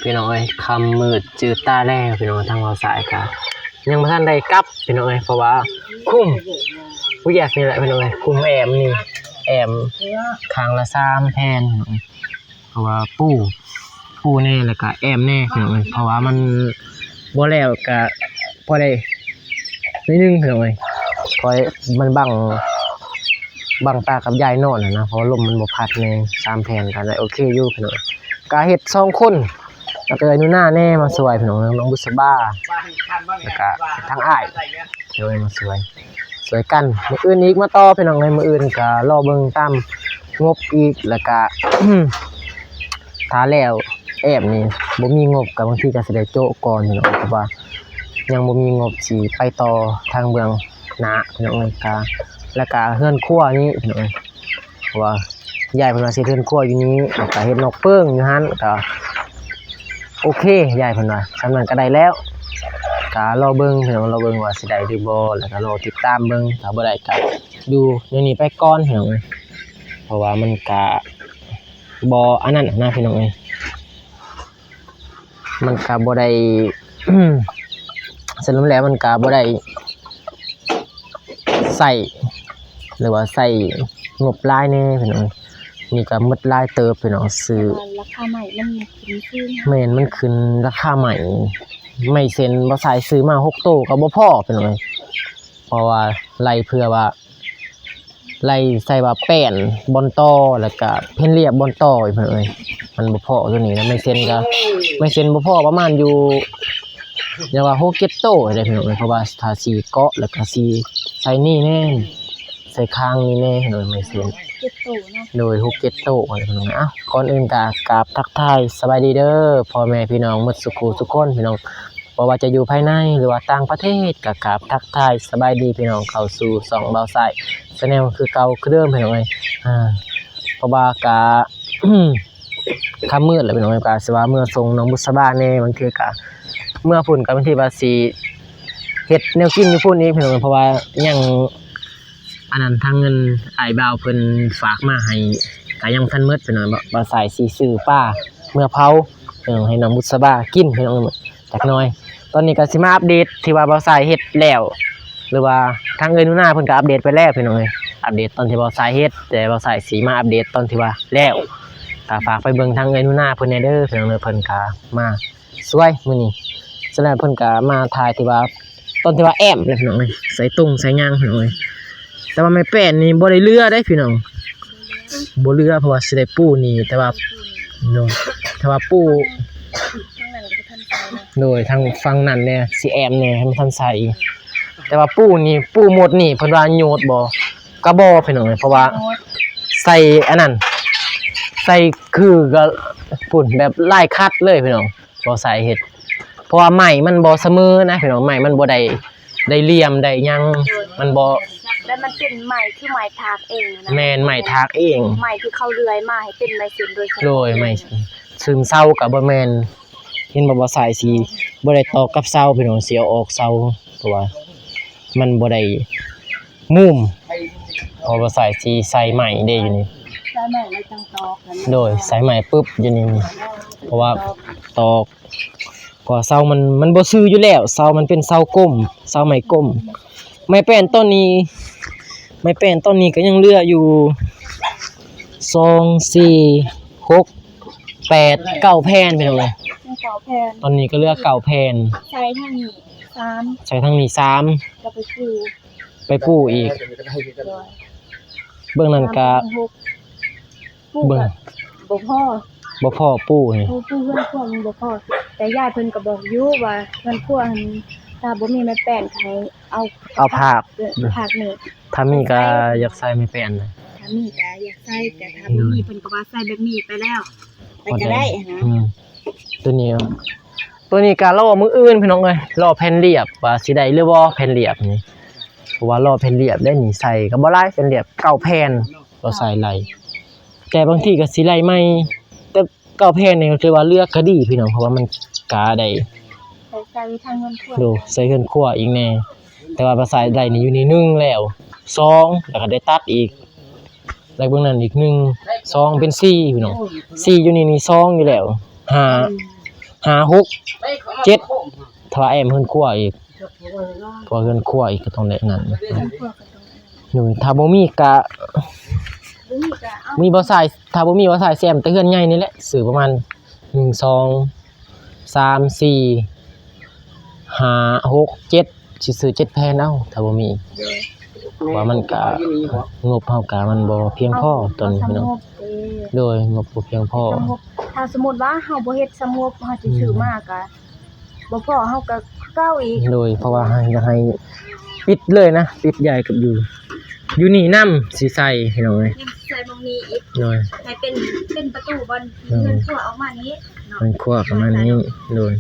ພີ່ນ້ອງເອີຍ ຄ່ຳມືດຈືດຕາແລ້ວ ພີ່ນ້ອງ. ທາງບ່າວຊາຍກະຍັງບໍ່ທັນໄດ້ກັບ ພີ່ນ້ອງເອີຍ ເພາະວ່າຄຸມວຽກນີ້ແຫຼະ ພີ່ນ້ອງເອີຍ ຄຸມແອ້ມນີ້ ແອ້ມຂ້າງລະສາມແຜ່ນ ພີ່ນ້ອງເອີຍ ເພາະວ່າປູ່ ປູ່ແດ່ ແລ້ວກະແອ້ມແດ່ ພີ່ນ້ອງເອີຍ ເພາະວ່າມັນບໍ່ແລ້ວກະພໍໄດ້ໜ້ອຍໜຶ່ງ ພີ່ນ້ອງເອີຍ ພໍມັນບັງ ບັງຕາກັບຍາຍນອນຫັ້ນນະ ເພາະວ່າລົມມັນບໍ່ພັດແດ່ ສາມແຜ່ນກະໄດ້ໂອເຄຢູ່ ພີ່ນ້ອງເອີຍ. ກະເຮັດສອງຄົນ ແລ້ວກະເອື້ອຍໜູນາແດ່ມາຊ່ວຍ ພີ່ນ້ອງເອີຍ ນ້ອງບຸດສະບາ ແລ້ວກະທາງອ້າຍ ໂດຍມາຊ່ວຍ ຊ່ວຍກັນ ມື້ອື່ນອີກມາຕໍ່ ພີ່ນ້ອງເອີຍ. ມື້ອື່ນກະລໍເບິ່ງຕາມງົບອີກ ແລ້ວກະ ຖ້າແລ້ວແອ້ມນີ້ບໍ່ມີງົບ ກະບາງທີກະຊິໄດ້ໂຈະກ່ອນ ພີ່ນ້ອງ ເພາະວ່າຍັງບໍ່ມີງົບຊິໄປຕໍ່ທາງເບື້ອງໜ້າ ພີ່ນ້ອງເອີຍ. ກະ ແລ້ວກະເຮືອນຄົວນີ້ ພີ່ນ້ອງເອີຍ ເພາະວ່າຍາຍເພິ່ນວ່າຊິເຮັດເຮືອນຄົວຢູ່ນີ້ ແລ້ວກະເຮັດນອກເປິງຢູ່ຫັ້ນ ກະໂອເຄ ຍາຍເພິ່ນວ່າ ສ່ຳນັ້ນກະໄດ້ແລ້ວ. ກະລໍເບິ່ງ ພີ່ນ້ອງ ລໍເບິ່ງວ່າຊິໄດ້ຫຼືບໍ່ ແລ້ວກະລໍຕິດຕາມເບິ່ງ ຖ້າບໍ່ໄດ້ກະຢູ່ແນວນີ້ໄປກ່ອນ ພີ່ນ້ອງເອີຍ ເພາະວ່າມັນກະບໍ່ອັນນັ້ນນະ ພີ່ນ້ອງເອີຍ. ມັນກະບໍ່ໄດ້ ສະຫຼຸບແລ້ວມັນກະບໍ່ໄດ້ໃຊ້ ຫຼືວ່າໃຊ້ງົບຫຼາຍແດ່ ພີ່ນ້ອງ. ນີ້ກະໝົດຫຼາຍເຕີບ ພີ່ນ້ອງ ຊື້ ແຕ່ວ່າລາຄາໄມ້ມັນຂຶ້ນສູງ ແມ່ນ ມັນຂຶ້ນລາຄາໄມ້ ໄມ້ເຊັນ ບ່າວຊາຍຊື້ມາຫົກໂຕກະບໍ່ພໍ ພີ່ນ້ອງເອີຍ ເພາະວ່າໄລ່ເພື່ອວ່າ ໄລ່ໃສ່ວ່າແປ້ນບ່ອນຕໍ່ ແລ້ວກະແຜ່ນລຽບບ່ອນຕໍ່ ພີ່ນ້ອງເອີຍ ມັນບໍ່ພໍໂຕນີ້ນະ. ໄມ້ເຊັນກະ ໄມ້ເຊັນບໍ່ພໍປະມານຢູ່ ຢ່າວ່າຫົກເຈັດໂຕໄດ້ ພີ່ນ້ອງເອີຍ ເພາະວ່າຖ້າຊິເກາະ ແລ້ວກະຊິໃສ່ນີ້ແດ່ ໃສ່ຄາງນີ້ແດ່ ພີ່ນ້ອງເອີຍ ໄມ້ເຊັນ ເຈັດໂຕເນາະ ໂດຍ ຫົກເຈັດໂຕໄດ້ ພີ່ນ້ອງເອີຍ. ເອົ້າ ກ່ອນອື່ນກະກາບທັກທາຍສະບາຍດີເດີ ພໍ່ແມ່ພີ່ນ້ອງໝົດສູ່ຄູ່ສູ່ຄົນ ພີ່ນ້ອງ ບໍ່ວ່າຈະຢູ່ພາຍໃນ ຫຼືວ່າຕ່າງປະເທດ ກະກາບທັກທາຍສະບາຍດີພີ່ນ້ອງ ເຂົ້າສູ່ຊ່ອງບ່າວຊາຍ Channel ຄືເກົ່າຄືເດີມ ພີ່ນ້ອງເອີຍ. ອາ ເພາະວ່າກະ ຄ່ຳມືດແລ້ວ ພີ່ນ້ອງເອີຍ ກະຊິວ່າເມືອສົ່ງນ້ອງບຸດສະບາແດ່ ບາງທີກະເມືອພຸ້ນ ກະບາງທີວ່າຊິເຮັດແນວກິນຢູ່ພຸ້ນອີກ ພີ່ນ້ອງເອີຍ ເພາະວ່າຍັງ ອັນນັ້ນ ທາງເງິນອ້າຍບ່າວເພິ່ນຝາກມາໃຫ້ກະຍັງບໍ່ທັນໝົດ ພີ່ນ້ອງ. ບ່າວຊາຍຊິຊື້ປາເມືອເຜົາ ເອີ ໃຫ້ນ້ອງບຸດສະບາກິນ ພີ່ນ້ອງ ຈັກໜ່ອຍ. ຕອນນີ້ກະຊິມາອັບເດດທີ່ວ່າບ່າວຊາຍເຮັດແລ້ວ ຫຼືວ່າທາງເອື້ອຍໜູນາເພິ່ນກະອັບເດດໄປແລ້ວ ພີ່ນ້ອງເອີຍ. ອັບເດດຕອນທີ່ບ່າວຊາຍເຮັດ ແຕ່ບ່າວຊາຍຊິມາອັບເດດຕອນທີ່ວ່າແລ້ວ ກະຝາກໄປເບິ່ງທາງເອື້ອຍໜູນາເພິ່ນແດ່ເດີ ພີ່ນ້ອງເດີ ເພິ່ນກະມາ ສວຍມື້ນີ້ ສະນັ້ນເພິ່ນກະມາຖ່າຍທີ່ວ່າ ຕອນທີ່ວ່າແອ້ມເດ້ພີ່ນ້ອງເອີຍ ໃສ່ຕົງໃສ່ຫຍັງພີ່ນ້ອງເອີຍ. ແຕ່ວ່າໄມ້ແປ້ນນີ້ບໍ່ໄດ້ເຫຼືອເດ້ພີ່ນ້ອງ ບໍ່ເຫຼືອ ເພາະວ່າຊິໄດ້ປູນີ້ ແຕ່ວ່າ ໂດຍ ແຕ່ວ່າປູ ໂດຍ ທາງຝັ່ງນັ້ນແດ່ ຊິແອ້ມແດ່ ໃຫ້ມັນທັນໃສ່. ແຕ່ວ່າປູນີ້ ປູໝົດນີ້ ເພິ່ນວ່າໂຍດບໍ່ ກະບໍ່ພີ່ນ້ອງເອີຍ ເພາະວ່າໃສ່ອັນນັ້ນ ໃສ່ຄືກະພຸ້ນ ແບບລາຍຂັດເລີຍພີ່ນ້ອງ. ບໍ່ໃສ່ເຮັດ ເພາະວ່າໄມ້ມັນບໍ່ສະເໝີນະພີ່ນ້ອງ ໄມ້ມັນບໍ່ໄດ້ ໄດ້ຫຼ່ຽມໄດ້ຫຍັງ ມັນບໍ່ ແລ້ວມັນເປັນໄມ້ ຄືໄມ້ຖາກເອງນະ ແມ່ນ ໄມ້ຖາກເອງ ໄມ້ທີ່ເຂົາເລື່ອຍມາໃຫ້ເປັນໄມ້ເສັ້ນໂດຍສະເພາະ ໂດຍ ໄມ້ຊຶມເຊົາກະບໍ່ແມ່ນ ເຫັນບໍ່ ບ່າວຊາຍຊິບໍ່ໄດ້ຕອກກັບເສົາພີ່ນ້ອງ ຊິເອົາອອກເສົາ ເພາະວ່າມັນບໍ່ໄດ້ມຸມ ເພາະວ່າບ່າວຊາຍຊິໃສ່ໄມ້ເດ້ຢູ່ນີ້ ໃສ່ໄມ້ແລ້ວຈັ່ງຕອກ ໂດຍ ໃສ່ໄມ້ປຶບຢູ່ນີ້ ເພາະວ່າຕອກ ເພາະວ່າເສົາມັນ ມັນບໍ່ຊື່ຢູ່ແລ້ວ ເສົາມັນເປັນເສົາກົມ ເສົາໄມ້ກົມ. ໄມ້ແປ້ນຕອນນີ້ ໄມ້ແປ້ນຕອນນີ້ກະຍັງເຫຼືອຢູ່ ສອງ ສີ່ ຫົກ ແປດ ເກົ້າແຜ່ນພີ່ນ້ອງເອີຍ ຍັງເກົ້າແຜ່ນ ຕອນນີ້ກະເຫຼືອເກົ້າແຜ່ນ ໃສ່ທາງນີ້ສາມ ໃສ່ທາງນີ້ສາມ ແລ້ວໄປປູ ໄປປູອີກ ໂດຍ ເບື້ອງນັ້ນກະ ເບິ່ງ ບໍ່ພໍ ບໍ່ພໍປູນີ້ ເອີ ປູເຮືອນຄົວມັນບໍ່ພໍ ແຕ່ຍາຍເພິ່ນກະບອກຢູ່ວ່າເຮືອນຄົວຫັ້ນ ຖ້າບໍ່ມີໄມ້ແປ້ນກະໃຫ້ເອົາ ເອົາຜາກ ເອີ ຜາກນີ້ ຖ້າມີກະຢາກໃສ່ໄມ້ແປ້ນນະ ຖ້າມີກະຢາກໃສ່ ແຕ່ຖ້າບໍ່ມີ ໂດຍ ເພິ່ນກະວ່າໃສ່ແບບນີ້ໄປແລ້ວ ໄປກະໄດ້ຫັ້ນນະ ອືມ ໂຕນີ້ ໂຕນີ້ກະລໍມື້ອື່ນພີ່ນ້ອງເອີຍ ລໍແຜ່ນລຽບວ່າຊິໄດ້ຫຼືບໍ່ ແຜ່ນລຽບນີ້ ເພາະວ່າລໍແຜ່ນລຽບໄດ້ນີ້ ໃສ່ກະບໍ່ຫຼາຍ ແຜ່ນລຽບເກົ້າແຜ່ນ ບໍ່ໃສ່ຫຼາຍ ແຕ່ບາງທີກະຊິໄລ່ໃໝ່ ແຕ່ເກົ້າແຜ່ນນີ້ກະຖືວ່າເລືອກກະດີພີ່ນ້ອງ ເພາະວ່າມັນກະໄດ້ ໃສ່ທາງເຮືອນຄົວ ໂດຍ ໃສ່ເຮືອນຄົວອີກແດ່ ແຕ່ວ່າບໍ່ໃສ່ໄດ້ນີ້ ຢູ່ນີ້ໜຶ່ງແລ້ວ ສອງ ແລ້ວກະໄດ້ຕັດອີກ ແລ້ວເບິ່ງນັ້ນອີກໜຶ່ງ ສອງ ເປັນສີ່ພີ່ນ້ອງ ສີ່ຢູ່ນີ້ນີ້ ສອງຢູ່ແລ້ວ ຫ້າ ອືມ ຫ້າ ຫົກ ເຈັດ ຖ້າວ່າແອ້ມເຮືອນຄົວອີກ ເພາະວ່າເຮືອນຄົວອີກກໍຕ້ອງໄດ້ນັ້ນ ໂດຍ ຖ້າບໍ່ມີກະ ມີບໍ່ຊາຍ ຖ້າບໍ່ມີບໍ່ຊາຍ ຊິແອ້ມແຕ່ເຮືອນໃຫຍ່ນີ້ແຫຼະ ຊື້ປະມານ ໜຶ່ງ ສອງ ສາມ ສີ່ ຫ້າ ຫົກ ເຈັດ ຊິຊື້ເຈັດແຜ່ນເອົາ ຖ້າບໍ່ມີ ເພາະວ່າມັນກະ ງົບເຮົາກະມັນບໍ່ພຽງພໍຕອນນີ້ເນາະ ໂດຍ ງົບບໍ່ພຽງພໍ ຖ້າສົມມຸດວ່າເຮົາບໍ່ເຮັດສະຫງົບ ເຮົາຊິຊື້ມາກະ ບໍ່ພໍເຮົາກໍເກົ່າອີກ ໂດຍ ເພາະວ່າໃຫ້ ຢາກໃຫ້ປິດເລີຍນະ ປິດຢາຍກັບຢູ່ ຢູ່ນີ້ນຳ ຊິໃສ່ພີ່ນ້ອງເອີຍ ຍັງຊິໃສ່ໝ່ອງນີ້ອີກ ໂດຍ ໃຫ້ເປັນ ເປັນປະຕູບ່ອນທີ່ ໂດຍ ເຮືອນຄົວອອກມານີ້ເນາະ ເຮືອນຄົວປະມານນີ້ ໂດຍ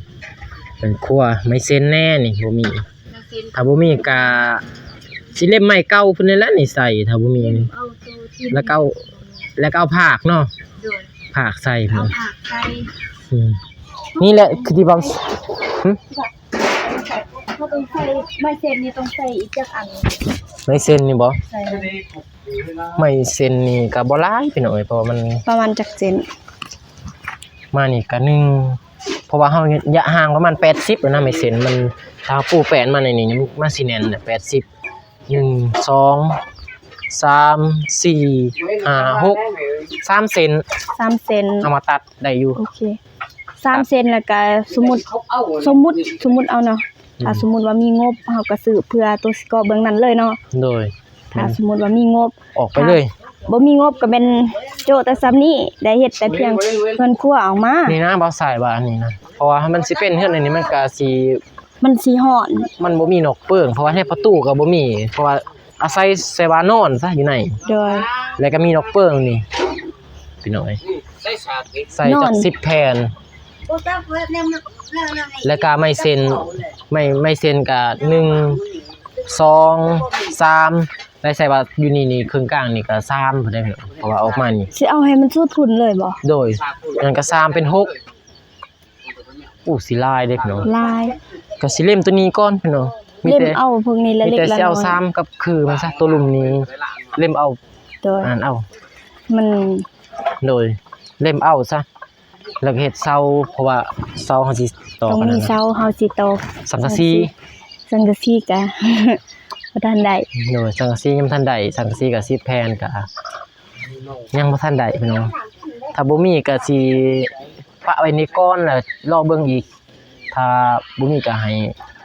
ເຮືອນຄົວ ໄມ້ເຊັນແດ່ນີ້ບໍ່ມີ ໄມ້ເຊັນ ຖ້າບໍ່ມີກະຊິເລັມໄມ້ເກົ່າພຸ້ນນີ້ແຫຼະນີ້ໃສ່ ຖ້າບໍ່ມີ ເອົາໂຕທີ່ ແລ້ວກໍເອົາ ແລ້ວກໍເອົາຜາກເນາະ ໂດຍ ຜາກໃສ່ ເອົາຜາກໃສ່ ອືມ ນີ້ແຫຼະຄືທີ່ເວົ້າ ຫຶ ເຮົາຕ້ອງໃສ່ ໄມ້ເຊັນນີ້ຕ້ອງໃສ່ອີກຈັກອັນ ໄມ້ເຊັນນີ້ບໍ່ ໃສ່ ໄມ້ເຊັນນີ້ກໍບໍ່ຫຼາຍພີ່ນ້ອງເອີຍ ເພາະວ່າມັນ ປະມານຈັກເຊັນ ມານີ້ກໍໜຶ່ງ ເພາະວ່າເຮົາ ໄລຍະຫ່າງປະມານແປດສິບແລ້ວນະ ໄມ້ເຊັນມັນ ຖ້າເຮົາປູແປ້ນມາໃນນີ້ ມັນຊິແໜ້ນແຫຼະ ແປດສິບ ໜຶ່ງ ສອງ ສາມ ສີ່ ຫ້າ ຫົກ ສາມເຊັນ ສາມເຊັນ ເອົາມາຕັດໄດ້ຢູ່ ໂອເຄ ສາມເຊັນ ແລ້ວກະສົມມຸດ ສົມມຸດ ສົມມຸດເອົາເນາະ ອືມ ຖ້າສົມມຸດວ່າມີງົບ ເຮົາກະຊື້ເພື່ອຕົວສະເກາະເບື້ອງນັ້ນເລີຍເນາະ ໂດຍ ຖ້າສົມມຸດວ່າມີງົບ ອອກໄປເລີຍ ຖ້າບໍ່ມີງົບກະແມ່ນໂຈະແຕ່ສ່ຳນີ້ ໄດ້ເຮັດແຕ່ພຽງເຮືອນຄົວອອກມາ ນີ້ນະ ບ່າວສາຍວ່າອັນນີ້ນະ ເພາະວ່າມັນຊິເປັນເຮືອນອັນນີ້ ມັນກະຊິ ມັນຊິຮ້ອນ ມັນບໍ່ມີນອກເປິງ ເພາະວ່າໃນປະຕູກໍບໍ່ມີ ເພາະວ່າອາໄສແຕ່ວ່ານອນຊະຢູ່ໃນ ໂດຍ ແລ້ວກໍມີນອກເປິງນີ້ ພີ່ນ້ອງເອີຍ ໃສ່ຈັກສິບແຜ່ນ ແລ້ວກໍໄມ້ເຊັນ ໄມ້ ໄມ້ເຊັນກໍໜຶ່ງ ສອງ ສາມ ໄດ້ໃສ່ວ່າຢູ່ນີ້ນີ້ ເຄິ່ງກາງນີ້ກໍສາມພຸ້ນເດ້ ເພາະວ່າອອກມານີ້ ຊິເອົາໃຫ້ມັນສຸດພຸ້ນເລີຍບໍ່? ໂດຍ ນັ້ນກໍສາມເປັນຫົກ ໂອ້ ຊິຫຼາຍເດ້ພີ່ນ້ອງ ຫຼາຍ ກໍຊິເລັມຕົວນີ້ກ່ອນພີ່ນ້ອງ ມີແຕ່ ເລັມເອົາພວກນີ້ລະ ມີແຕ່ຊິເລັກລະນ້ອຍ ຊິເອົາສາມກັບຄືມັນຊະ ຕົວລຸ່ມນີ້ເລັມເອົາ ໂດຍ ອັນນັ້ນເອົາ ມັນ ໂດຍ ເລັມເອົາຊະ ແລ້ວກໍເຮັດເສົາ ເພາະວ່າເສົາເຮົາຊິຕອກ ຕ້ອງມີເສົາ ເຮົາຊິຕອກ ສັງກະສີ ສັງກະສີກະບໍ່ທັນໄດ້ ໂດຍ ສັງກະສີຍັງບໍ່ທັນໄດ້ ສັງກະສີກະສິບແຜ່ນກະ ຍັງບໍ່ທັນໄດ້ພີ່ນ້ອງ ຖ້າບໍ່ມີກໍຊິປະໄວ້ນີ້ກ່ອນ ແລ້ວລໍເບິ່ງອີກ ຖ້າບໍ່ມີກໍໃຫ້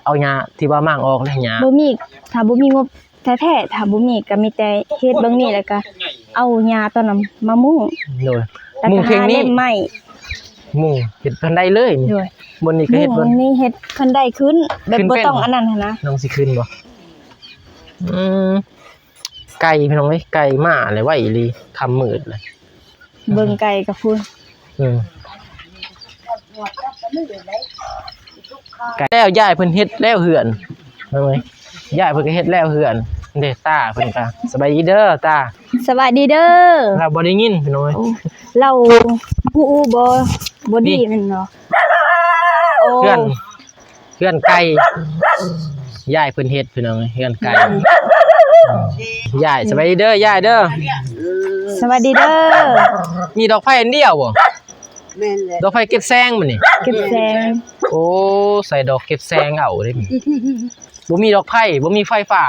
ເອົາຫຍ້າທີ່ວ່າໝາງອອກແຫຼະ ຫຍ້າ ບໍ່ມີ ຖ້າບໍ່ມີງົບແທ້ໆ ຖ້າບໍ່ມີກໍມີແຕ່ເຮັດເບິ່ງນີ້ ແລ້ວກໍເອົາຫຍ້າຕອນນັ້ນມາມຸງ ໂດຍ ແລ້ວກໍ ມຸງເທິງນີ້ ຫາເລັມໄມ້ ມຸງເຮັດທັນໄດ້ເລີຍ ໂດຍ ບ່ອນນີ້ກໍເຮັດ ມຸງນີ້ເຮັດທັນໄດ້ຂຶ້ນ ແບບ ຂຶ້ນ ບໍ່ ເປັນ ຕ້ອງອັນນັ້ນຫັ້ນນະ ນ້ອງຊິຂຶ້ນບໍ່? ອືມ ໄກ່ພີ່ນ້ອງເອີຍ ໄກ່ມາແລ້ວໄວອີ່ຫຼີ ຄ່ຳມືດແລ້ວ ເບິ່ງໄກ່ກັບພຸ້ນ ເອີ ໄກ່ແລ້ວ ຍາຍເພິ່ນເຮັດແລ້ວເຮືອນ ເບິ່ງເອີຍ ຍາຍເພິ່ນກໍເຮັດແລ້ວເຮືອນເດ້ ຕາເພິ່ນກໍ ສະບາຍດີເດີຕາ ສະບາຍດີເດີ ລາວບໍ່ໄດ້ຍິນພີ່ນ້ອງເອີຍ ໂອ້ ລາວຫູບໍ່ ບໍ່ດີແມ່ນບໍ່? ໂອ້ ເຮືອນ ເຮືອນໄກ່ ຍາຍເພິ່ນເຮັດພີ່ນ້ອງເອີຍ ເຮືອນໄກ່ ຍາຍ ສະບາຍດີເດີຍາຍເດີ ສະບາຍດີເດີ ມີດອກໄຟອັນດຽວບໍ່? ແມ່ນແຫຼະ ດອກໄຟເກັບແສງບໍ່ນີ້? ເກັບແສງ ໂອ້ ໃສ່ດອກເກັບແສງເອົາເດ້ ບໍ່ມີດອກໄຟ ບໍ່ມີໄຟຟ້າ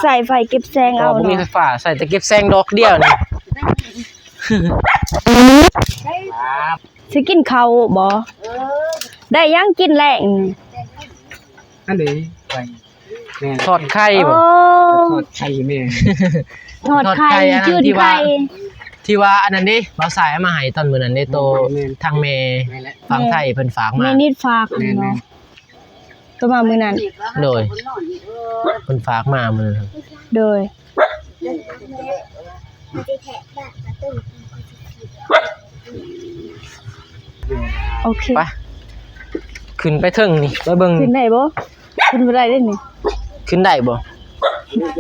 ໃສ່ໄຟເກັບແສງເອົາ ບໍ່ມີ ເນາະ ໄຟຟ້າ ໃສ່ແຕ່ເກັບແສງດອກດຽວນີ້ ຊິກິນເຂົ້າບໍ່? ໄດ້ຫຍັງກິນແລງ? ອັນນີ້ໄຂ່ ແມ່ນ ທອດໄຂ່ບໍ່? ໂອ້ ທອດໄຂ່ແມ່ນ ທອດໄຂ່ ທອດໄຂ່ ຈືນໄຂ່ ທີ່ວ່າ ທີ່ວ່າອັນນັ້ນເດ້ ບ່າວສາຍເອົາມາໃຫ້ຕອນມື້ນັ້ນເດ້ ໂຕ ແມ່ນ ທາງແມ່ ແມ່ນແຫຼະ ຝັ່ງໄທເພິ່ນຝາກມາ ແມ່ນິດຝາກ ແມ່ນ ເນາະ ໂຕມາມື້ນັ້ນ ໂດຍ ເພິ່ນຝາກມາມື້ນັ້ນ ໂດຍ ໂອເຄ ໄປ ຂຶ້ນໄປເທິງນີ້ ໄປເບິ່ງ ຂຶ້ນໄດ້ບໍ່? ຂຶ້ນບໍ່ໄດ້ເດ້ນີ້ ຂຶ້ນໄດ້ບໍ່?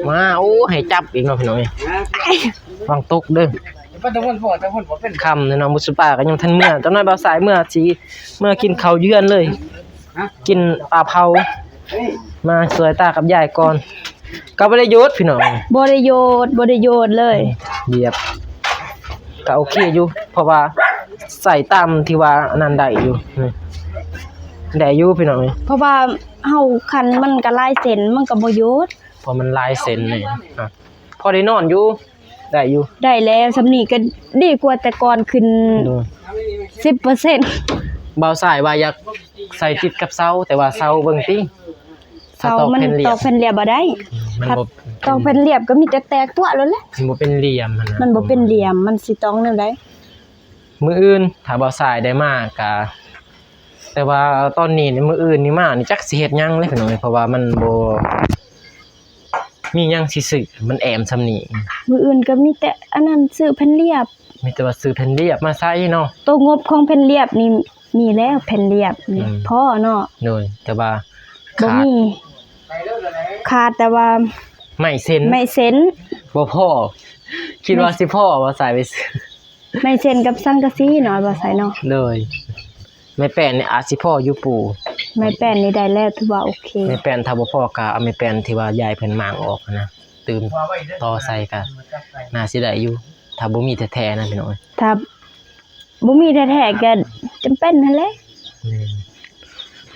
ມາ ໂອ້ ໃຫ້ຈັບອີກເນາະພີ່ນ້ອງເອີຍ ຫວັງຕົກເດີ ຄ່ຳແລ້ວເນາະ ບຸດສະປາກໍຍັງທັນເມືອ ຈັກໜ້ອຍບ່າວສາຍເມືອ ຊິເມືອກິນເຂົ້າຢູ່ເຮືອນເລີຍ ກິນປາເຜົາ ມາຊ່ວຍຕາກັບຍາຍກ່ອນ ກໍບໍ່ໄດ້ໂຍດພີ່ນ້ອງ ບໍ່ໄດ້ໂຍດ ບໍ່ໄດ້ໂຍດເລີຍ ບຽບ ກໍໂອເຄຢູ່ ເພາະວ່າ ໃສ່ຕາມທີ່ວ່າອັນນັ້ນໄດ້ຢູ່ ໄດ້ຢູ່ພີ່ນ້ອງເອີຍ ເພາະວ່າເຮົາຄັນມັນກໍຫຼາຍເສັ້ນ ມັນກໍບໍ່ຢຸດ ເພາະມັນຫຼາຍເສັ້ນນີ້ ພໍໄດ້ນອນຢູ່ ໄດ້ຢູ່ ໄດ້ແລ້ວ ສ່ຳນີ້ກໍດີກວ່າແຕ່ກ່ອນຂຶ້ນ ໂດຍ ສິບເປີເຊັນ ບ່າວຊາຍວ່າຢາກໃສ່ຕິດກັບເສົາ ແຕ່ວ່າເສົາເບິ່ງຕິ ເສົາມັນຕອກແຜ່ນລຽບ ຕອກແຜ່ນລຽບບໍ່ໄດ້ ມັນບໍ່ ຕອກແຜ່ນລຽບກໍມີແຕ່ແຕກຕົວະໂລດແຫຼະ ມັນບໍ່ເປັນຫຼ່ຽມຫັ້ນນະ ມັນບໍ່ເປັນຫຼ່ຽມ ມັນຊິຕອກແນວໃດ? ມື້ອື່ນຖ້າບ່າວຊາຍໄດ້ມາກະ ແຕ່ວ່າຕອນນີ້ມື້ອື່ນນີ້ມານີ້ຈັກຊິເຮັດຫຍັງເລີຍພີ່ນ້ອງເອີຍ ເພາະວ່າມັນບໍ່ມີຫຍັງຊິຊື້ ມັນແອ້ມສ່ຳນີ້ ມື້ອື່ນກໍມີແຕ່ອັນນັ້ນ ຊື້ແຜ່ນລຽບ ມີແຕ່ວ່າຊື້ແຜ່ນລຽບມາໃສ່ເນາະ ໂຕງົບຂອງແຜ່ນລຽບນີ້ມີແລ້ວ ແຜ່ນລຽບນີ້ ອືມ ພໍເນາະ ໂດຍ ແຕ່ວ່າ ບໍ່ມີ ຂາດ ຂາດແຕ່ວ່າ ໄມ້ເຊັນ ໄມ້ເຊັນ ບໍ່ພໍ ຄິດວ່າ ໄມ້ ຊິພໍບໍ່ ສາຍໄປຊື້ ໄມ້ເຊັນກັບສັງກະສີເນາະ ບໍ່ໃສ່ເນາະ ໂດຍ ໄມ້ແປ້ນນີ້ອາດຊິພໍຢູ່ປູ່ ໄມ້ແປ້ນນີ້ໄດ້ແລ້ວ ຖືວ່າໂອເຄ ໄມ້ແປ້ນຖ້າບໍ່ພໍກໍເອົາໄມ້ແປ້ນທີ່ວ່າຍາຍເພິ່ນມ້າງອອກຫັ້ນນະ ຕື່ມຕໍ່ໃສ່ກໍໜ້າຊິໄດ້ຢູ່ ຖ້າບໍ່ມີແທ້ໆນະພີ່ນ້ອງ ຖ້າ ບໍ່ມີແທ້ໆກໍຈຳເປັນຫັ້ນແຫຼະ ແມ່ນ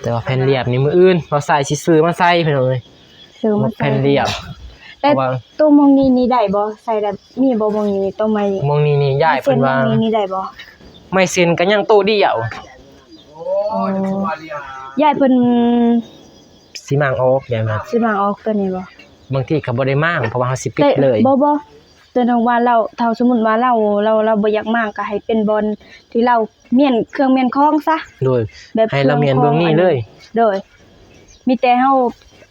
ແຕ່ວ່າແຜ່ນລຽບນີ້ມື້ອື່ນບ່າວຊາຍຊິຊື້ມາໃສ່ພີ່ນ້ອງເອີຍ ຊື້ມາໃສ່ ແຜ່ນລຽບ ແຕ່ ເພາະວ່າ ໂຕໝ່ອງນີ້ນີ້ໄດ້ບໍ່? ໃສ່ໄດ້ ມີບໍ່ໝ່ອງນີ້ ໂຕໄມ້ ໝ່ອງນີ້ນີ້ຍາຍເພິ່ນວ່າ ໄມ້ເຊັນໝ່ອງນີ້ນີ້ໄດ້ບໍ່? ໄມ້ເຊັນກໍຍັງໂຕດຽວ ໂອ້ ຍາຍເພິ່ນ ຊິມ້າງອອກ ຍາຍວ່າ ຊິມ້າງອອກໂຕນີ້ບໍ່? ບາງທີກໍບໍ່ໄດ້ມ້າງ ເພາະວ່າເຮົາຊິປິດເລີຍ ບໍ່ ບໍ່ ແຕ່ນ້ອງວ່າລາວ ຖ້າສົມມຸດວ່າລາວ ລາວ ລາວບໍ່ຢາກມ້າງ ກໍໃຫ້ເປັນບ່ອນທີ່ລາວມ້ຽນເຄື່ອງມ້ຽນຂອງຊະ ໂດຍ ແບບໃຫ້ລາວມ້ຽນເບື້ອງນີ້ເລີຍ ໂດຍ ມີແຕ່ເຮົາ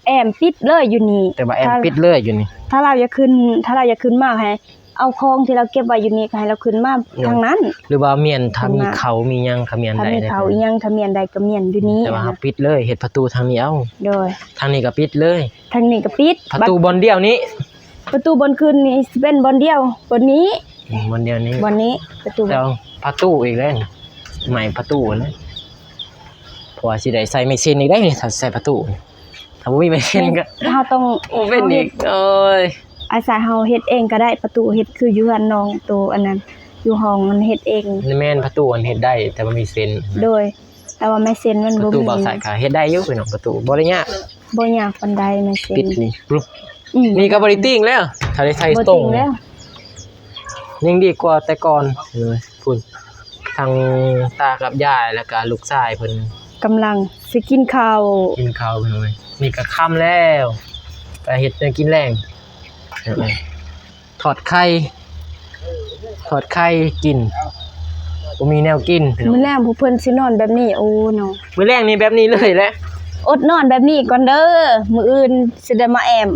ແອ້ມປິດເລີຍຢູ່ນີ້ ແຕ່ວ່າແອ້ມປິດເລີຍຢູ່ນີ້ ຖ້າລາວຢາກຂຶ້ນ ຖ້າລາວຢາກຂຶ້ນມາ ໃຫ້ເອົາຂອງທີ່ລາວເກັບໄວ້ຢູ່ນີ້ ກໍໃຫ້ລາວຂຶ້ນມາ ໂດຍ ທາງນັ້ນ ຫຼືວ່າມ້ຽນ ຖ້າມີເຂົ້າມີຫຍັງກໍມ້ຽນໄດ້ ຖ້າມີເຂົ້າອີ່ຫຍັງ ຖ້າມ້ຽນໄດ້ກໍມ້ຽນຢູ່ນີ້ ແຕ່ວ່າເຮົາປິດເລີຍ ເຮັດປະຕູທາງນີ້ເອົາ ໂດຍ ທາງນີ້ກໍປິດເລີຍ ທາງນີ້ກໍປິດ ປະຕູບ່ອນດຽວນີ້ ປະຕູບ່ອນຂຶ້ນນີ້ຊິເປັນບ່ອນດຽວ ບ່ອນນີ້ ອືມ ບ່ອນດຽວນີ້ ບ່ອນນີ້ ປະຕູ ແຕ່ປະຕູອີກແລ້ວ ໄມ້ປະຕູນະ ເພາະວ່າຊິໄດ້ໃສ່ໄມ້ເຊັນອີກໄດ໋ ຖ້າໃສ່ປະຕູ ຖ້າບໍ່ມີໄມ້ເຊັນກໍ ເຮົາຕ້ອງ ໂອ້ ເປັນອີກ ເຮົາເຮັດ ໂອ້ຍ ອາໄສເຮົາເຮັດເອງກໍໄດ້ ປະຕູເຮັດຄືຢູ່ເຮືອນນ້ອງໂຕອັນນັ້ນ ຢູ່ຫ້ອງມັນເຮັດເອງ ແມ່ນ ປະຕູມັນເຮັດໄດ້ ແຕ່ວ່າມີເຊັນ ໂດຍ ແຕ່ວ່າໄມ້ເຊັນມັນບໍ່ມີ ປະຕູບ່າວຊາຍກໍເຮັດໄດ້ຢູ່ພີ່ນ້ອງ ປະຕູບໍ່ໄດ້ຍາກ ບໍ່ຍາກປານໃດ ໄມ້ເຊັນ ປິດນີ້ປຶບ ອືມ ນີ້ກໍບໍ່ໄດ້ຕິງແລ້ວ ຖ້າໄດ້ໃສ່ຕົງ ບໍ່ຕິງແລ້ວ ຍັງດີກວ່າແຕ່ກ່ອນ ເອີ ພຸ້ນ ທັງຕາກັບຍາຍ ແລ້ວກໍລູກຊາຍເພິ່ນ ກຳລັງຊິກິນເຂົ້າ ກິນເຂົ້າພີ່ນ້ອງເອີຍ ນີ້ກໍຄ່ຳແລ້ວ ໄປເຮັດແນວກິນແລງ ທອດໄຂ່ ທອດໄຂ່ກິນ ບໍ່ມີແນວກິນພີ່ນ້ອງ ມື້ແລງພວກເພິ່ນຊິນອນແບບນີ້ ໂອ້ເນາະ ມື້ແລງນີ້ແບບນີ້ເລີຍແຫຼະ ອົດນອນແບບນີ້ກ່ອນເດີ ມື້ອື່ນຊິໄດ້ມາແອ້ມ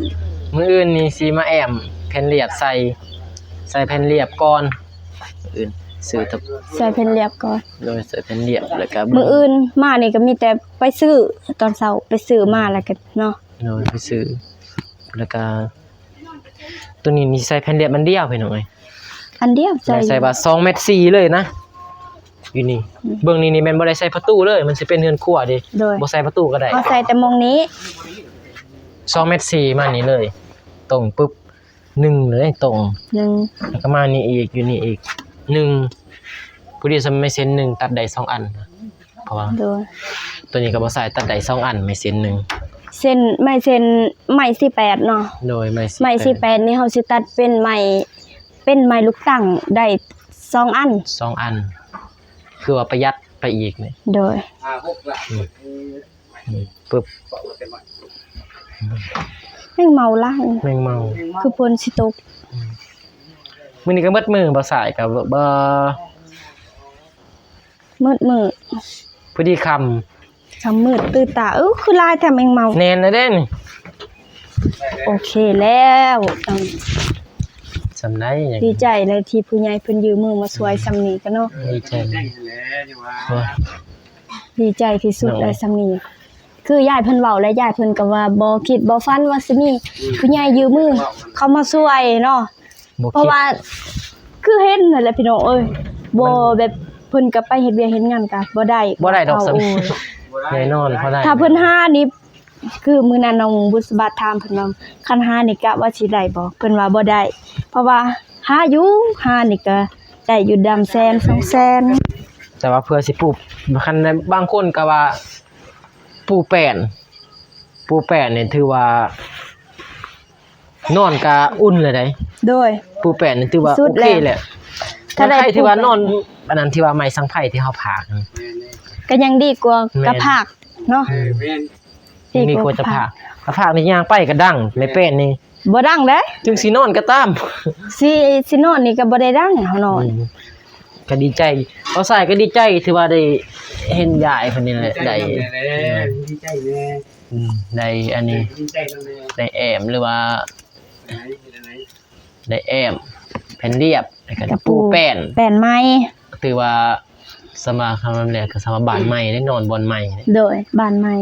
ມື້ອື່ນນີ້ຊິມາແອ້ມແຜ່ນລຽບໃສ່ ໃສ່ແຜ່ນລຽບກ່ອນ ມື້ອື່ນຊື້ ໃສ່ແຜ່ນລຽບກ່ອນ ໂດຍ ໃສ່ແຜ່ນລຽບ ແລ້ວກໍມື້ອື່ນມານີ້ກໍມີແຕ່ໄປຊື້ ຕອນເຊົ້າໄປຊື້ມາ ແລ້ວກໍເນາະ ໂດຍ ໄປຊື້ ແລ້ວກໍ ຕົວນີ້ນີ້ໃສ່ແຜ່ນລຽບອັນດຽວພີ່ນ້ອງເອີຍ ອັນດຽວໃສ່ ໃສ່ວ່າສອງແມັດສີ່ເລີຍນະ ຢູ່ນີ້ ອືມ ເບິ່ງນີ້ນີ້ແມ່ນບໍ່ໄດ້ໃສ່ປະຕູເລີຍ ມັນຊິເປັນເຮືອນຄົວເດ້ ໂດຍ ບໍ່ໃສ່ປະຕູກໍໄດ້ ເຮົາໃສ່ແຕ່ໝ່ອງນີ້ ສອງແມັດສີ່ມານີ້ເລີຍ ຕົງປຶບ ໜຶ່ງເລີຍ ຕົງ ໜຶ່ງ ແລ້ວກໍມານີ້ອີກ ຢູ່ນີ້ອີກ ໜຶ່ງ ພໍດີສ່ຳໄມ້ເຊັນໜຶ່ງ ຕັດໄດ້ສອງອັນ ເພາະວ່າ ໂດຍ ຕົວນີ້ກໍບໍ່ໃສ່ ຕັດໄດ້ສອງອັນ ໄມ້ເຊັນໜຶ່ງ ເສັ້ນ ໄມ້ເສັ້ນ ໄມ້ສີ່ແປດເນາະ ໂດຍ ໄມ້ສີ່ແປດ ໄມ້ສີ່ແປດນີ້ເຮົາຊິຕັດເປັນໄມ້ ເປັນໄມ້ລູກຕັ້ງໄດ້ສອງອັນ ສອງອັນ ຄືວ່າປະຢັດໄປອີກນີ້ ໂດຍ ອືມ ອືມ ປຶບ ແມງເມົາຫຼາຍ ແມງເມົາ ຄືຝົນຊິຕົກ ອືມ ມື້ນີ້ກໍໝົດມື້ ບໍ່ສາຍກໍບໍ່ ໝົດມື້ ພໍດີຄ່ຳ ຄ່ຳມືດຕື່ນຕາ ເອີ ຄືຫຼາຍແທ້ແມງເມົາ ແໜ້ນແລ້ວເດ້ນີ້ ໂອເຄແລ້ວ ອືມ ສ່ຳໃດ ດີໃຈແລ້ວທີ່ຜູ້ໃຫຍ່ເພິ່ນຍື່ນມືມາຊ່ວຍ ອືມ ສ່ຳນີ້ກໍເນາະ ດີໃຈ ໂອ້ຍ ດີໃຈທີ່ສຸດແລ້ວ ເນາະ ສ່ຳນີ້ ຄືຍາຍເພິ່ນເວົ້າແລ້ວ ຍາຍເພິ່ນກໍວ່າບໍ່ຄິດບໍ່ຝັນວ່າຊິມີ ອືມ ຜູ້ໃຫຍ່ຍື່ນມືເຂົ້າມາຊ່ວຍເນາະ ບໍ່ຄິດ ເພາະວ່າຄືເຫັນຫັ້ນແຫຼະພີ່ນ້ອງເອີຍ ບໍ່ ມັນ ແບບເພິ່ນກໍໄປເຮັດວຽກເຮັດງານກໍບໍ່ໄດ້ ບໍ່ໄດ້ດອກ ເອົາ ສ່ຳນີ້ ໂອ້ຍ ແນ່ນອນ ບໍ່ໄດ້ ຖ້າເພິ່ນຫານີ້ ຄືມື້ນັ້ນນ້ອງບຸດສະບາດຖາມເພິ່ນວ່າ ຄັນຫານີ້ກະວ່າຊິໄດ້ບໍ່ ເພິ່ນວ່າບໍ່ໄດ້ ເພາະວ່າຫາຢູ່ ຫານີ້ກະໄດ້ຢູ່ດຳແສນສອງແສນ ແຕ່ວ່າເພື່ອຊິປູ ຄັນບາງຄົນກໍວ່າປູແປ້ນ ປູແປ້ນນີ້ຖືວ່າ ນອນກະອຸ່ນແລ້ວໃດ໋ ໂດຍ ປູແປ້ນນີ້ຖືວ່ສຸດ ໂອເຄແລ້ວ ແລ້ວ ຄັນໃຜທີ່ວ່ານອນ ອັນນັ້ນທີ່ວ່າໄມ້ສັງໄພທີ່ເຮົາພາກ ກໍຍັງດີກວ່າ ແມ່ນ ກະພາກເນາະ ເອີ ແມ່ນ ດີກວ່າ ດີກວ່າກະພາກ ກະພາກນີ້ຍ່າງໄປກະດັງ ແມ່ແປ້ນນີ້ບໍ່ດັງເດ້ ເຖິງຊິນອນກໍຕາມ ຊິ ຊິນອນນີ້ກໍບໍ່ໄດ້ດັງ ເຮົານອນ ອືມ ກໍດີໃຈ ບ່າວຊາຍກໍດີໃຈ ຖືວ່າໄດ້ເຫັນຍາຍເພິ່ນນີ້ແຫຼະ ດີໃຈ ໄດ້ ນຳແດ່ແຫຼະ ເອີ ດີໃຈແດ່ ອືມ ໄດ້ອັນນີ້ ເອີ ດີໃຈນຳແດ່ ໄດ້ແອ້ມ ຫຼືວ່າ ເຮັດຈັ່ງໃດ ເຮັດຈັ່ງໃດ ໄດ້ແອ້ມ ແຜ່ນລຽບ ແລ້ວກໍ ກະປູ ປູແປ້ນ ແປ້ນໃໝ່ ຖືວ່າ ສຳມາຄຳແລກ ກໍສຳມາບ້ານໃໝ່ ໄດ້ນອນບ່ອນໃໝ່ ໂດຍ ບ້ານໃໝ່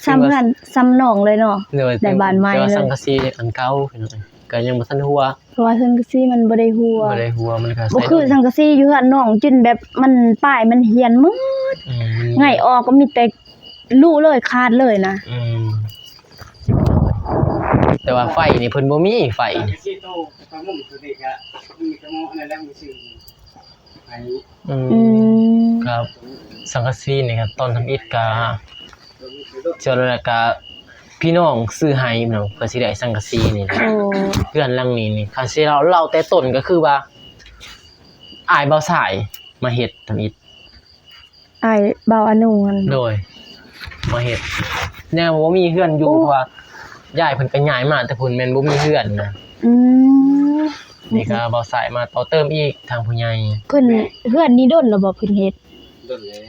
ສຳເຮືອນ ສຳນອງເລີຍເນາະ ໂດຍ ໄດ້ບ້ານໃໝ່ ແຕ່ວ່າ ເລີຍ ສັງກະສີອັນເກົ່າ ພີ່ນ້ອງ ກໍຍັງບໍ່ທັນຮົ່ວ ເພາະວ່າສັງກະສີມັນບໍ່ໄດ້ຮົ່ວ ບໍ່ໄດ້ຮົ່ວ ມັນກໍ ບໍ່ຄືສັງກະສີຢູ່ເຮືອນນ້ອງ ຈົນແບບມັນ ປ້າຍມັນຫ້ຽນໝົດ ອືມ ໄຫງ່ອອກກໍມີແຕ່ລຸເລີຍ ຂາດເລີຍນະ ອືມ ແຕ່ວ່າໄຟນີ້ເພິ່ນບໍ່ມີ ໄຟນີ້ ອືມ ອືມ ກໍສັງກະສີນີ້ກໍຕອນທຳອິດກໍ ສ່ວນຫຼາຍກໍພີ່ນ້ອງຊື້ໃຫ້ເນາະ ເພື່ອຊິໄດ້ສັງກະສີນີ້ ໂອ້ ເຮືອນຫຼັງນີ້ນີ້ ຄັນຊິເລົ່າ ເລົ່າແຕ່ຕົ້ນກໍຄືວ່າ ອ້າຍບ່າວຊາຍມາເຮັດທຳອິດ ອ້າຍບ່າວອານຸຫັ້ນ ໂດຍ ມາເຮັດ ແນວບໍ່ມີເຮືອນຢູ່ ໂອ້ ເພາະວ່າຍາຍເພິ່ນກໍຍ້າຍມາແຕ່ພຸ້ນ ແມ່ນບໍ່ມີເຮືອນນະ ອືມ ນີ້ກໍບ່າວຊາຍມາຕໍ່ເຕີມອີກ ທາງຜູ້ໃຫຍ່ ເພິ່ນ ເຮືອນນີ້ດົນແລ້ວບໍ່ເພິ່ນເຮັດ? ດົນແລ້ວ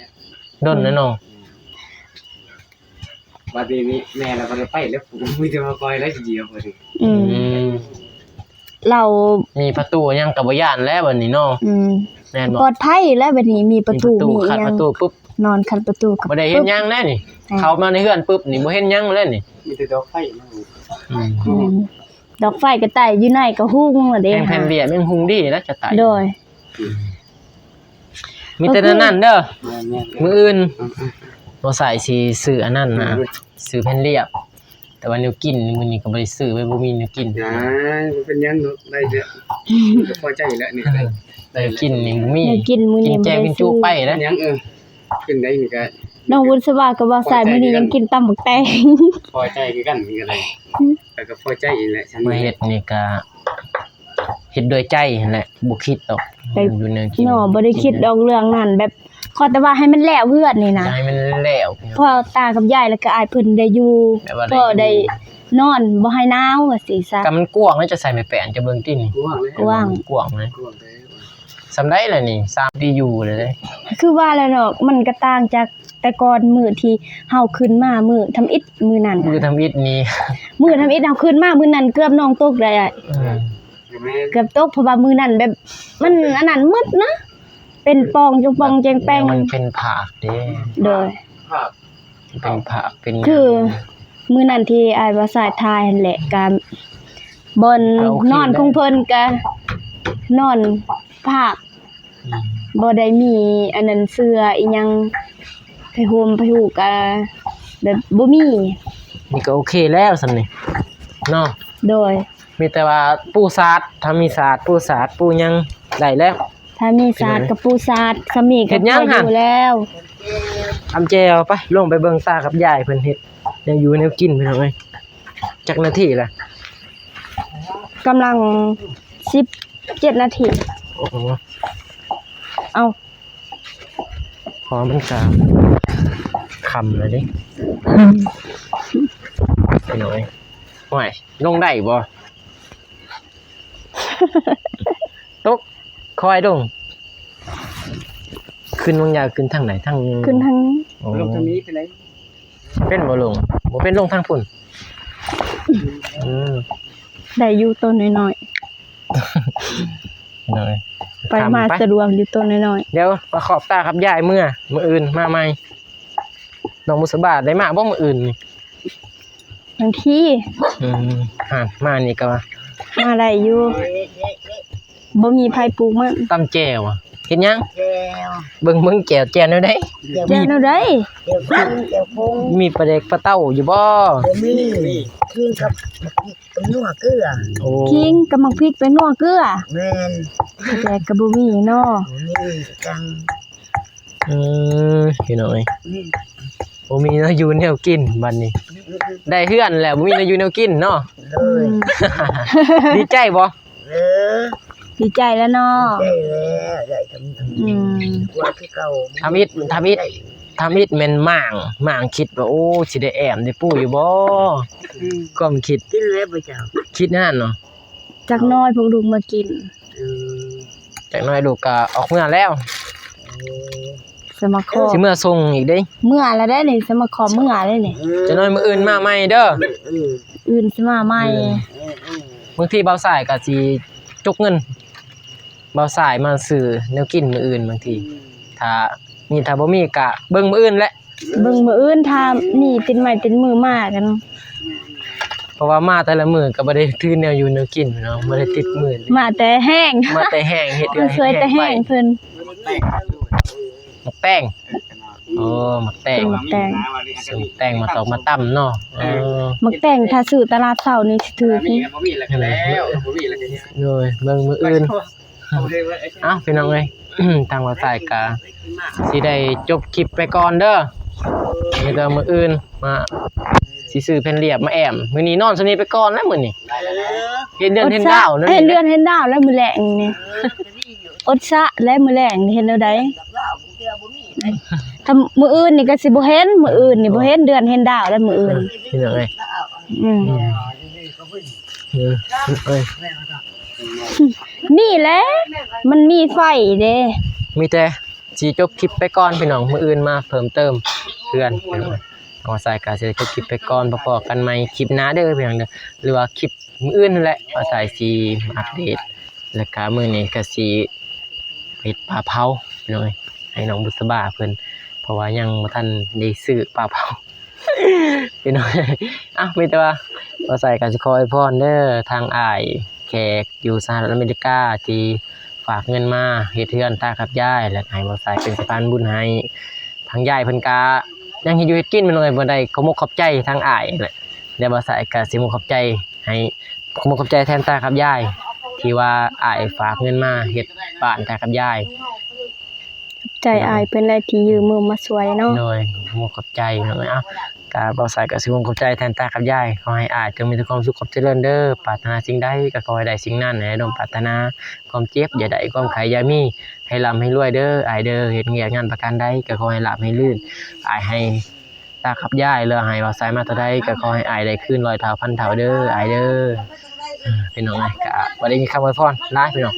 ດົນແລ້ວເນາະ ອືມ ບັດນີ້ແມ່ລະບໍ່ໄດ້ໄປແລ້ວ ມີແຕ່ວ່າຂ້ອຍລະຊິດຽວບັດນີ້ ອືມ ອືມ ລາວມີປະຕູຫຍັງກໍບໍ່ຢ້ານແລ້ວບັດນີ້ເນາະ ອືມ ແມ່ນບໍ່? ປອດໄພແລ້ວບັດນີ້ ມີປະຕູ ມີປະຕູ ມີຫຍັງ ຄັດປະຕູປຶບ ນອນຄັດປະຕູກໍບໍ່ໄດ້ເຮັດຫຍັງແລ້ວນີ້ ເຂົ້າມາໃນເຮືອນປຶບນີ້ບໍ່ເຮັດຫຍັງແລ້ວນີ້ ມີແຕ່ດອກໄຟເນາະ ອືມ ອືມ ດອກໄຟກໍໄຕ້ຢູ່ໃນກໍຮຸ່ງແລ້ວເດ້ ແຜ່ນລຽບຍັງຮຸ່ງດີນະ ຈະໄຕ້ ໂດຍ ອືມ ມີແຕ່ນັ້ນເດີ ແມ່ນໆ ມື້ອື່ນ ອືມໆ ບໍ່ໃສ່ຊິຊື້ອັນນັ້ນນະ ອືມ ຊື້ແຜ່ນລຽບ ແຕ່ວ່າແນວກິນມື້ນີ້ກໍບໍ່ໄດ້ຊື້ໄວ້ ບໍ່ມີແນວກິນ ອ່າ ບໍ່ເປັນຫຍັງເນາະ ໄດ້ແລ້ວ ກໍພໍໃຈແລ້ວນີ້ ແນວກິນນີ້ບໍ່ມີ ແນວກິນມື້ນີ້ ກິນແຈ່ວກິນຈຸໄປແລ້ວ ບໍ່ເປັນຫຍັງ ເອີ ກິນໄດ້ນີ້ກໍ ນ້ອງບຸນສະຫວາດກັບບ່າວຊາຍມື້ນີ້ຍັງກິນຕຳບັກແຕງ ພໍໃຈຄືກັນນີ້ກໍໄດ້ ແລ້ວກໍພໍໃຈອີກແຫຼະ ມາເຮັດນີ້ກໍ ເຮັດດ້ວຍໃຈຫັ້ນແຫຼະ ບໍ່ຄິດດອກ ແຕ່ຢູ່ແນວກິນເນາະ ບໍ່ໄດ້ຄິດດອກເລື່ອງນັ້ນ ແບບຂໍແຕ່ວ່າໃຫ້ມັນແລ້ວເຮືອນນີ້ນະ ໃຫ້ມັນແລ້ວ ພໍ່ຕາກັບຍາຍ ແລ້ວກໍອ້າຍເພິ່ນໄດ້ຢູ່ ແບບວ່າໄດ້ຢູ່ ພໍໄດ້ນອນ ບໍ່ໃຫ້ໜາວວ່າຊີ້ຊະ ກໍມັນກວ້າງແລ້ວ ຈະໃສ່ໄມ້ແປ້ນ ຈະເບິ່ງຕິນີ້ ກວ້າງແລ້ວ ກວ້າງ ກວ້າງເລີຍ ກວ້າງແລ້ວ ສ່ຳໃດລະນີ້ ສາມປີຢູ່ເລີຍເດ້ ຄືວ່າແລ້ວເນາະ ມັນກໍຕ່າງຈາກແຕ່ກ່ອນ ມື້ທີ່ເຮົາຂຶ້ນມາ ມື້ທຳອິດມື້ນັ້ນ ມື້ທຳອິດນີ້ ມື້ທຳອິດເຮົາຂຶ້ນມາມື້ນັ້ນ ເກືອບນ້ອງຕົກໄດ້ອ້າຍ ເອີ ເກືອບຕົກ ເພາະວ່າມື້ນັ້ນແບບ ມັນອັນນັ້ນໝົດນະ ເປັນປ່ອງຈອງປ່ອງແຈງແປງ ມັນເປັນຜາກເດ້ ໂດຍ ເປັນຜາກເປັນຫຍັງ ຄືມື້ນັ້ນທີ່ອ້າຍບ່າວຊາຍຖ່າຍຫັ້ນແຫຼະ ກະບ່ອນນອນຂອງເພິ່ນກະນອນຜາກ ອືມ ບໍ່ໄດ້ມີອັນນັ້ນເສື່ອອີ່ຫຍັງ ຜ້າຫົ່ມຜ້າຫູກະແບບບໍ່ມີ ນີ້ກໍໂອເຄແລ້ວສ່ຳນີ້ເນາະ ໂດຍ ມີແຕ່ວ່າປູສາດ ຖ້າມີສາດ ປູສາດ ປູຫຍັງໄດ້ແລ້ວ ຖ້າມີສາດກໍປູສາດ ສ່ຳນີ້ກໍພໍຢູ່ແລ້ວ ຕຳແຈ່ວ ໄປ ລົງໄປເບິ່ງຕາກັບຍາຍເພິ່ນເຮັດແນວຢູ່ແນວກິນ ພີ່ນ້ອງເອີຍ ຈັກນາທີລະ? ກຳລັງສິບເຈັດນາທີ ໂອ້ໂຫ ເອົ້າ ພໍມັນກະຄ່ຳແລ້ວເດ້ ພີ່ນ້ອງເອີຍ ໂອ້ຍ ລົງໄດ້ບໍ່? ຕົກ ຄ່ອຍລົງ ຂຶ້ນບາງຢ່າງ ຂຶ້ນທາງໃດ? ທາງ ຂຶ້ນທາງນີ້ ໂອ້ ລົງທາງນີ້ໄປໄດ້ ເປັນບໍ່ລົງ? ບໍ່ເປັນລົງທາງພຸ້ນ ອືມ ໄດ້ຢູ່ໂຕນ້ອຍໆ ໂດຍ ໄປມາ ໄປ ສະດວກຢູ່ໂຕນ້ອຍໆ ດຽວມາຂອບຕາກັບຍາຍເມືອ ມື້ອື່ນມາໃໝ່ ນ້ອງບຸດສະບາໄດ້ມາບໍ່ມື້ອື່ນນີ້? ບາງທີ ອືມ ຫາ ມານີ້ກໍວ່າ ມາໄດ້ຢູ່ ບໍ່ມີໃຜປູກມັນ ຕຳແຈ່ວ ເຮັດຫຍັງ? ແຈ່ວ ເບິ່ງ ເບິ່ງແຈ່ວ ແຈ່ວແນວໃດ? ແຈ່ວແນວໃດ? ແຈ່ວ ມີປາແດກປາເຕົ້າຢູ່ບໍ່? ບໍ່ມີ ກິນກັບໝາກພິກ ກັບນົວເກືອ ໂອ້ ກິນກັບໝາກພິກ ແປ້ງນົວເກືອ ແມ່ນ ປາແດກກໍບໍ່ມີເນາະ ບໍ່ມີຈັງ ເອີ ພີ່ນ້ອງເອີຍ ບໍ່ມີແນວຢູ່ແນວກິນບັດນີ້ ໄດ້ເຮືອນແລ້ວ ບໍ່ມີແນວຢູ່ແນວກິນເນາະ. ໂດຍ ອືມ ດີໃຈບໍ່? ເອີ ດີໃຈແລ້ວເນາະ ດີໃຈແລ້ວ ໄດ້ທຳ ອືມ ກວ່າຄືເກົ່າ ທຳອິດ ທຳອິດ ທຳອິດແມ່ນໝ້າງ ໝ້າງຄິດວ່າ ໂອ້ ຊິໄດ້ແອ້ມໄດ້ປູຢູ່ບໍ່? ອືມ ຄວາມຄິດ ກິນແລ້ວບໍ່ເຈົ້າ? ຄິດແນວນັ້ນເນາະ ຈັກໜ້ອຍພວກລູກມາກິນ. ອືມ ຈັກໜ້ອຍລູກກໍອອກເມືອແລ້ວ. ສະມາຂໍ ຊິເມືອສົ່ງອີກເດ້ ເມືອແລ້ວເດ້ນີ້ ສະມາຂໍເມືອເດ້ນີ້. ຈັກໜ້ອຍມື້ອື່ນມາໃໝ່ເດີ ອືມ ອື່ນຊິມາໃໝ່. ອືມ ບາງທີບ່າວຊາຍກໍຊິຈົກເງິນບ່າວຊາຍມາຊື້ແນວກິນມື້ອື່ນ ບາງທີ ອືມ ຖ້າມີ ຖ້າບໍ່ມີກໍເບິ່ງມື້ອື່ນແຫຼະ. ເບິ່ງມື້ອື່ນ ຖ້າມີຕິດໄມ້ຕິດມືມາກັນ ເພາະວ່າມາແຕ່ລະມື້ກໍບໍ່ໄດ້ຖືແນວຢູ່ແນວກິນເນາະ ບໍ່ໄດ້ຕິດມື ມາແຕ່ແຮງ ມາແຕ່ແຮງ ເຮັດເຮືອນ ມາຊ່ວຍແຕ່ແຮງເພິ່ນ. ໝາກແຕງ ໂອ້ ໝາກແຕງ ໝາກແຕງ ຊື້ໝາກແຕງມາຕອກມາຕຳເນາະ. ເອີ ໝາກແຕງຖ້າຊື້ຕະຫຼາດເຊົ້ານີ້ຊິຖືກ. ໂດຍ ເບິ່ງມື້ອື່ນ. ເອົ້າ ພີ່ນ້ອງເອີຍ ທາງບ່າວຊາຍກະຊິໄດ້ຈົບຄລິບໄປກ່ອນເດີ ມີແຕ່ມື້ອື່ນມາຊິຊື້ແຜ່ນລຽບມາແອ້ມ. ມື້ນີ້ນອນສ່ຳນີ້ໄປກ່ອນແລ້ວ ມື້ນີ້ ເຫັນເດືອນເຫັນດາວແລ້ວ ເຫັນເດືອນເຫັນດາວແລ້ວມື້ແລງນີ້ ອົດສະແລ້ວມື້ແລງນີ້ ເຮັດແນວໃດ? ຖ້າມື້ອື່ນນີ້ກໍຊິບໍ່ເຫັນ ມື້ອື່ນນີ້ບໍ່ເຫັນເດືອນເຫັນດາວແລ້ວມື້ອື່ນ ພີ່ນ້ອງເອີຍ. ອືມ ເອີ ເອີຍ ນີ້ແຫຼະ ມັນມີໄຟເດ້. ມີແຕ່ຊິຈົບຄລິບໄປກ່ອນພີ່ນ້ອງ ມື້ອື່ນມາເພີ່ມເຕີມເຮືອນພີ່ນ້ອງ. ບ່າວຊາຍກໍຊິໄດ້ຈົບຄລິບໄປກ່ອນ ພໍ້ກັນໃໝ່ຄລິບໜ້າເດີພີ່ນ້ອງເດີ ຫຼືວ່າຄລິບມື້ອື່ນຫັ້ນແຫຼະ ບ່າວຊາຍຊິມາອັບເດດ. ແລ້ວກໍມື້ນີ້ກໍຊິເຮັດປາເຜົາພີ່ນ້ອງເອີຍ ໃຫ້ນ້ອງບຸດສະບາເພິ່ນ ເພາະວ່າຍັງບໍ່ທັນໄດ້ຊື້ປາເຜົາ. ພີ່ນ້ອງ ເອົ້າ ມີແຕ່ວ່າບ່າວຊາຍກໍຊິຂໍອວຍພອນເດີ ທາງອ້າຍແຂກຢູ່ສະຫະລັດອາເມລິກາທີ່ຝາກເງິນມາເຮັດເຮືອນຕາກັບຍາຍ ແລະ ໃຫ້ບ່າວຊາຍເປັນສະພານບຸນໃຫ້. ທາງຍາຍເພິ່ນກໍຍັງເຮັດຢູ່ເຮັດກິນ ພີ່ນ້ອງເອີຍ ບໍ່ໄດ້ ຂໍມຸກຂອບໃຈທາງອ້າຍແຫຼະ ແລະ ບ່າວຊາຍກໍຊິມຸກຂອບໃຈໃຫ້ ຂໍມຸກຂອບໃຈແທນຕາກັບຍາຍ ທີ່ວ່າອ້າຍຝາກເງິນມາເຮັດບ້ານຕາກັບຍາຍ. ຂອບໃຈອ້າຍເພິ່ນແຫຼະທີ່ຢືມມືມາຊ່ວຍເນາະ. ໂດຍ ຂໍມຸກຂອບໃຈເນາະ. ເອົ້າ ກະບ່າວຊາຍກະຊິມຸກຂອບໃຈແທນຕາກັບຍາຍ. ຂໍໃຫ້ອ້າຍຈົ່ງມີແຕ່ຄວາມສຸກຄວາມຈະເລີນເດີ. ປາດຖະໜາສິ່ງໃດກະຂໍໃຫ້ໄດ້ສິ່ງນັ້ນ ໃຫ້ສົມປາດຖະໜາ. ຄວາມເຈັບຢ່າໄດ້ ຄວາມໄຂ້ຢ່າມີ. ໃຫ້ລ່ຳໃຫ້ລວຍເດີອ້າຍເດີ. ເຮັດວຽກງານປະການໃດກະຂໍໃຫ້ລາບໃຫ້ລື່ນ. ອ້າຍໃຫ້ ຕາກັບຍາຍ ຫຼືໃຫ້ບ່າວຊາຍມາເທົ່າໃດ ກໍຂໍໃຫ້ອ້າຍໄດ້ຄືນຮ້ອຍເທົ່າພັນເທົ່າເດີອ້າຍເດີ. ພີ່ນ້ອງເອີຍ ກໍບໍ່ໄດ້ມີຄຳອວຍພອນຫຼາຍພີ່ນ້ອງ.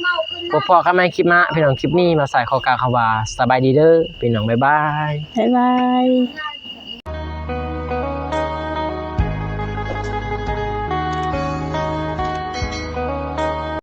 ພົບພໍ້ກັນໃໝ່ຄລິບໜ້າພີ່ນ້ອງ. ຄລິບນີ້ບ່າວຊາຍຂໍກ່າວຄຳວ່າສະບາຍດີເດີພີ່ນ້ອງ. ບາຍບາຍ ບາຍບາຍ.